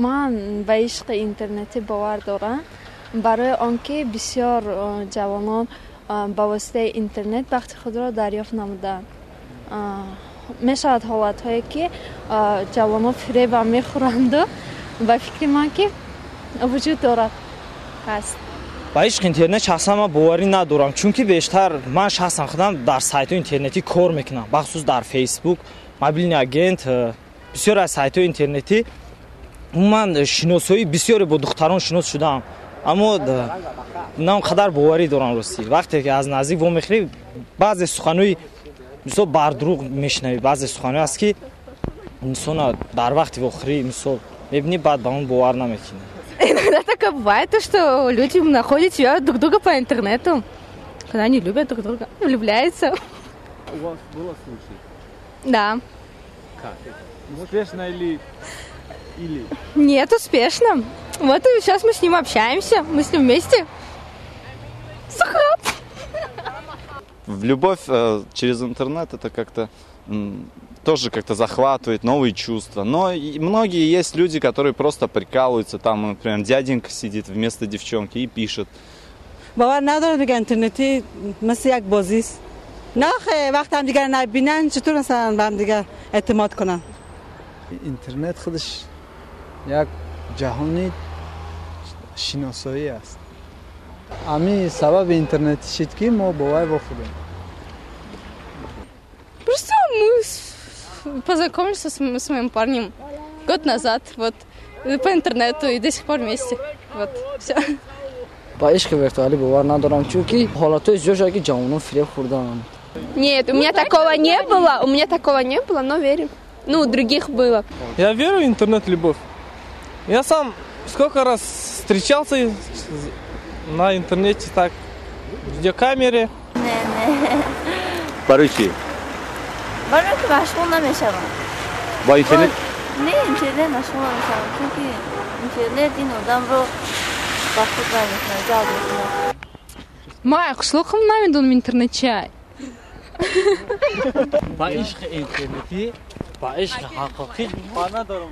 Ман ба ишқи интернетӣ бовар дорам, барои он ки бисёр ҷавонон ба воситаи интернет бахти худро дарёфт намуданд. Мешавад ҳолатҳое, ки ҷавонон фиребам мехӯранду, ба фикри ман, ки вуҷуд дорад, ҳаст. Ба ишқи интернет шахсан ман боварӣ надорам, чунки бештар ман шахсан худам дар сайтҳои интернетӣ кор мекунам, бахусус дар Фейсбук, мобильный агент, бисёр аз сайтҳои интернетӣ. Умуман, шиносоӣ бисёре бо духтарон шинос шудаам, аммо на он қадар боварӣ дорам. Ростӣ, вақте ки аз наздик вомехӯрӣ, баъзе суханҳои, мисол, бардурӯғ мешунавӣ, баъзе суханҳое аст, ки инсона дар вақти вохӯрӣ, мисол, мебинӣ, баъд ба он бовар намекунӣ. Иногда такое бывает, то, что люди находят себя друг друга по интернету, когда они любят друг друга, влюбляются. У вас было случай? Да. Как это? Успешно или? Нет, успешно. Вот и сейчас мы с ним общаемся, мы с ним вместе. Сухраб. В любовь через интернет — это как-то тоже как-то захватывает, новые чувства. Но и многие есть люди, которые просто прикалываются. Там, например, дяденька сидит вместо девчонки и пишет. Бовар надорам. Дига интернетӣ мисли як бозист. На охе, вақт ҳамдигар набинанд, чатур масалан ба ҳамдигар эътимод кунанд? Интернет худаш як ҷаҳони шиносоӣ аст. Ҳамин сабаби интернетӣ шид, ки мо бо вай вохӯрдем. Просто мы познакомились с моим парнем год назад, вот, по интернету, и до сих пор вместе. Вот, все. Ба ишқи виртуалӣ бовар надорам, чунки ҳолатҳои зиёд шуд, ки ҷавонон фиреб хӯрданд. Нет, у меня такого не было, у меня такого не было, но верим. Ну, у других было. Я верю в интернет-любовь. Я сам сколько раз встречался на интернете так, в видеокамере. Не, не. Барои чӣ? Барои ки машғул намешавам. Бо интернет? Не, интернет машғул намешавам, чунки интернет ин одамро ба худ вай мекунад, ҷалб мекунад. Ма қишлоқам, намедонам интернет чиай. Ба ишқи интернетӣ, ба ишқи ҳақиқӣ бовар надорам.